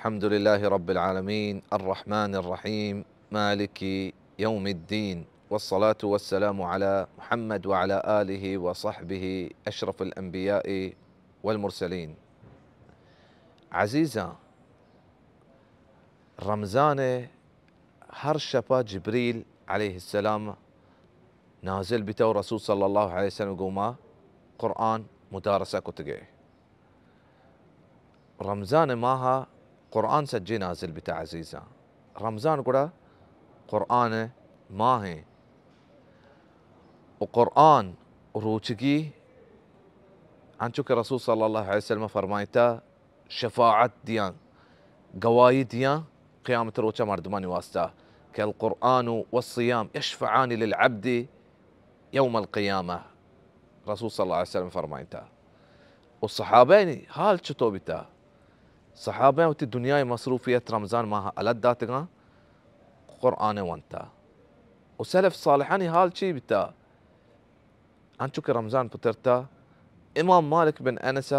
الحمد لله رب العالمين، الرحمن الرحيم، مالك يوم الدين، والصلاة والسلام على محمد وعلى آله وصحبه أشرف الأنبياء والمرسلين. عزیزاں، رمضان ءِ ہر شپ ءَ جبریل علیہ السلام نازل بیتہ و رسول صلی اللہ علیہ وسلم گوما قرآن مدارسہ کتگے۔ رمضان ماہ ءَ قرآن سجے نازل بیتہ عزیزاں۔ رمضان گڑا قرآن ماہ ایں۔ و قرآن روچگی، انچو کہ رسول صلی اللہ علیہ وسلم فرمائتا، شفاعت دیاں، گواہی دیاں قیامت روچا مردمانی واسطہ کہ القرآن والصيام يشفعان للعبد يوم القيامة۔ رسول صلی اللہ علیہ وسلم فرمائتا۔ و صحابہ حال چطور بیتا؟ صحابہ وتی دنیا مصروفیت رمضان ماہ الگ داتگاں، قرآن ونتا۔ و سلف صالحانی حال چی بیتا؟ انچو کہ رمضان پترتا، امام مالک بن انس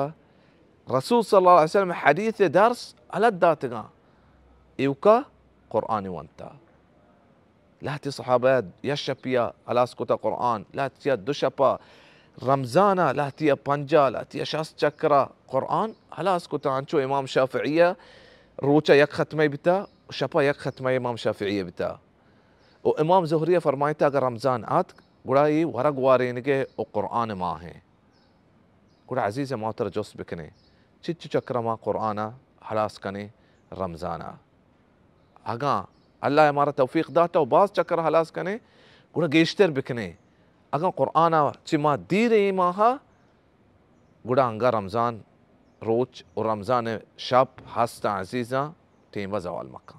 رسول صلی اللہ علیہ وسلم حدیث درس الگ داتگاں، ایوکا قرآن ونتا۔ لہتی صحابہ یک شپیا ہلاس کتا قرآن، لہتیا دو شپا، رمضانا لہتیا پنجا، لہتیا شست چکرا قرآن ہلاس کتا۔ انچو امام شافعی روچا یک ختمہ بیتا، شپا یک ختمہ امام شافعی بیتا۔ و امام زہری فرمائتا اگر رمضان آتک گڑا اے ورگ وارینگے و قرآن ماہ ایں۔ گڑا عزیز ما ترا جست بکنیں، چچو چکر ما قرآن ءَ ہلاس کنیں رمضان ءَ؟ اگاں اللہ ءَ مارا توفیق داتا و باز چکر ہلاس کنیں، گڑا گیشتر بکنیں۔ اگاں قرآن ءَ چہ ما دیر ایں ماہ ءَ، گڑا انگا رمضان روچ و رمضان شپ ہستاں عزیزاں، ٹیم ءَ زوال مکن۔